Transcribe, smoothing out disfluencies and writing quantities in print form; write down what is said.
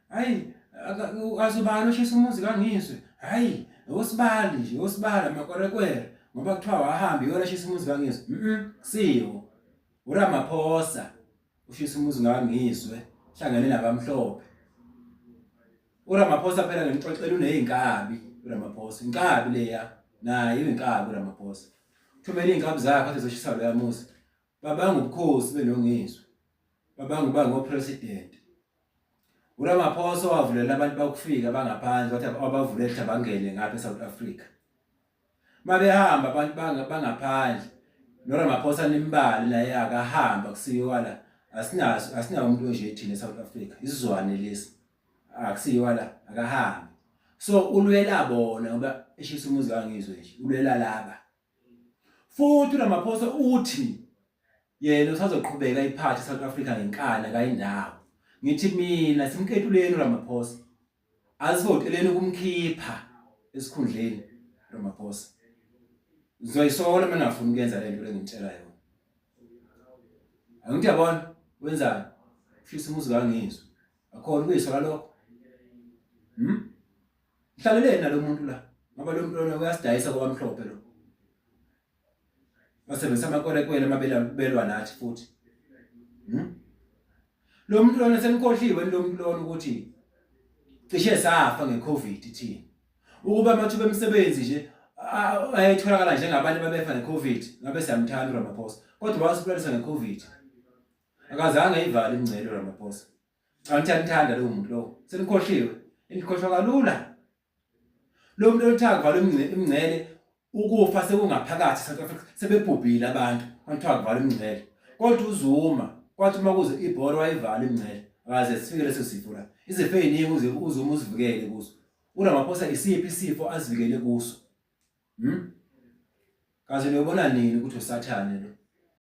Hayi, azubani oshisa umuzi kaNgizwe? Hayi, osibali nje, osibali amakwerekwere ngoba kuthiwa wahamba iyona shisa umuzi kaNgizwe. Mhm, kusiwo. URamaphosa ushisa umuzi kaNgizwe hlangene nabamhlophe. URamaphosa phela ngimxoxela unezinkabi uRamaphosa, inkabi leya naye uyinkabi uRamaphosa. Thumela izinkabi zakhe athi zoshisa loya muzi. Babanga ubukhosi benoNgizwe. Babanga uba ngopresident. URamaphosa wavulela abantu bakufika bangaphandle wathi abavulela ukuthi abangene ngapha eSouth Africa. Mabehamba abantu bangaphandle noRamaphosa nimbali naye akahamba kusiyiwa la asinaso asinawo umuntu onje thina eSouth Africa isizwane lesi akusiyiwa la akahambi so ulwela bona ngoba eshisa umuzi kangizwe nje ulwela laba futhi uRamaphosa uthi yena usazoqhubeka iphathe South Africa ngenkani akayindawo ngithi mina simketuleni uRamaphosa asivoteleni ukumkhipha esikhundleni Ramaphosa ngizoyisola uma ngingafuni ukuyenza le nto lengimtshela yona angithi yabona wenzani ushisa umuzi kangizwe akhona ukuyisola lokho Hlaleleni nalo muntu la ngoba lo muntu lona uyasidayisa kwabamhlophe lo. Basebenzisa amakwerekwere amabela belwa nathi futhi. Lo muntu lona senikhohliwe lo muntu lona ukuthi cishe safa ngeCovid thina. Ukuba amathuba emisebenzi nje ayetholakala njengabantu babefa ngeCovid ngabe siyamthanda uRamaphosa. Kodwa wasibulalisa ngeCovid. Akazange ayivale imingcele uRamaphosa. Angithi anithanda lowo muntu lowo. Senikhohliwe. Nikhohlwa kalula. Lo muntu othe akuvala imingcele ukufa sekungaphakathi South Africa sebebhubhile abantu kwathiwa kuvala imingcele. Kodwa uZuma kwathi uma kuze ibhora wayivala imingcele akaze sifike leso sifo la. Izifo eziningi uze uZuma uzivikele kuso. URamaphosa isiphi isifo azivikele kuso? Kaze niyobona nini ukuthi usathane lo?